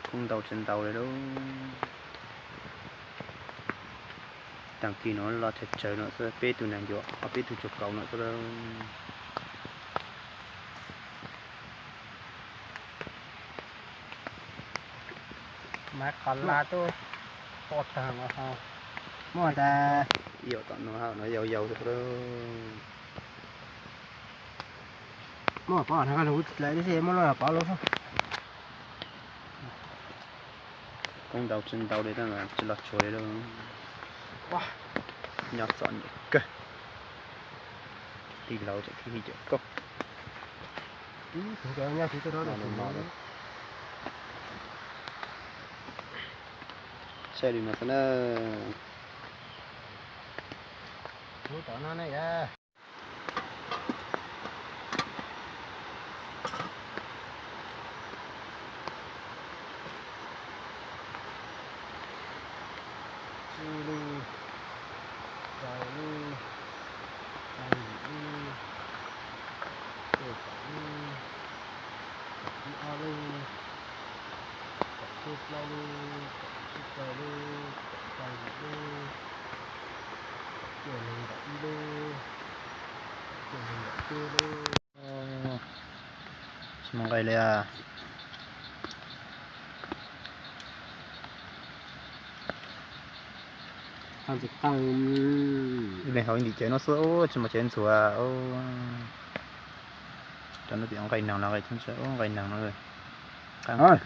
Koob ntau tsis ntau li lauj. Tag kis no los tsawg tsawg no xwb, peb tug neeg yuav ob peb tug tsuas kaum no xwb lauj. Maiv qhov laj tuaj poj tag los ho muaj tas. Ib yam tom no hauv no yau yau xwb lauj. Muaj pov no lawm tib si, muaj loj pov lauj. Koob ntau tsis ntau li tab mas tsis los tshua li lauj. Nyob txom nyem kawg. Tij laug tseem khib cawm koob. Saib li no xwb na. Tsib lub, rau lub, rau yim lub, kaum lub, kaum ob lub, kaum plaub lub, kaum rau lub, kaum yim lub, kaum cuaj nees nkaum ib lub, kaum cuaj nees nkaum cuaj lub. Tsis muaj nqaij li. Ib leeg haus ib ntim cev no xwb, tsis muaj cev ntxuav. Cov no tias nqaij neeg los nqaij teb, nqaij neeg no qab kawg.